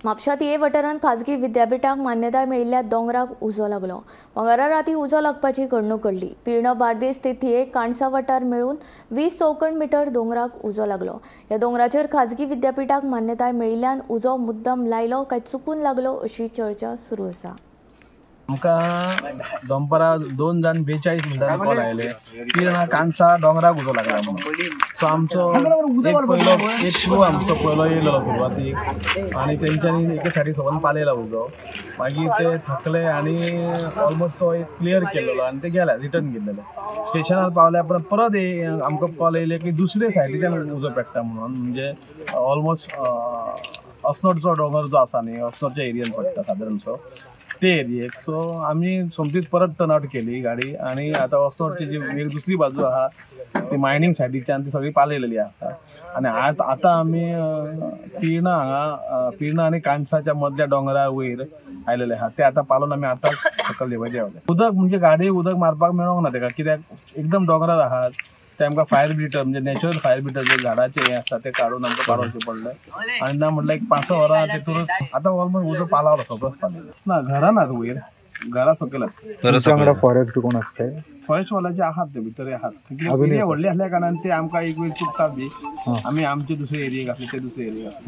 म्हापशा थिये वाठारांत खाजगी विद्यापीठाक मान्यताय मेळिल्ल्या दोंगराक उजो लागलो. मंगळारा राती उजो लागपाची घडणूक घडली. पिर्णा बार्देस ते थिये काणसा वाठार मेळून 20 चौखण मिटर दोंगराक उजो लागलो. ह्या दोंगराचेर खाजगी विद्यापीठाक मान्यताय मेळिल्ल्यान उजो मुद्दम लायलो काय चुकून लागलो अशी चर्चा सुरू आसा. आमकां दनपारां 2:42 मिनटांनी कॉल आयले पिर्णा कांसा दोंगराक उजो लागला म्हणून. सो आमचो एक क्रू आमचो पयलो येयलो सुरवातीक आनी तेंच्यांनी एके सायडीक सगळ्यान पालयला उजो. मागीर ते थकले आनी ऑलमोस्ट तो एक क्लियर केल्लो आनी ते गेले रिटर्न गेल्ले. स्टेशनार पावल्या परत परत आमकां कॉल येयले की दुसरे सायडीच्यान उजो पेट्टा म्हणून, म्हणजे ऑलमोस्ट अस्नोडचो दोंगर जो आसा न्ही अस्नोडच्या एरियन पडटा सादारणसो ते एरियेक. सो आमी सोमतीच परत टर्न आवट केली गाडी आनी आतां अस्नोडची जी एक दुसरी बाजू आहा ती मायनींग सायडीच्यान ती सगळी पालयलेली आसा. आनी आतां आमी पिर्णा हांगा पिर्णा आनी कांसाच्या मदल्या दोंगरा वयर आयलेले आहा ते आतां पालोवन आमी आतां सकयल देवाचे देंवले. उदक म्हणजे गाडी उदक मारपाक मेळोंक ना तेका, कित्याक एकदम दोंगरार आहात. ते आमकां फायर बिटर म्हणजे नॅचरल फायर बिटर जे झाडाचे हे आसता ते काडून आमकां पालोवचें पडलें. आनी ना म्हटल्यार एक 5-6 वरां तेतून आतां ऑलमोस्ट उजो पालावलो, सगळोच पालयलो ना. घरां नात वयर, घरां सकयल आसता. फॉरेस्ट कोण आसता फॉरेस्ट वाल्याचे आहात ते भितर आहात. एरिया व्हडली आसल्या कारणान ते आमकां एक वेळ चुकतात बी. आमी आमचे दुसरे एरियेक आसले ते दुसरे एरियेक आसले.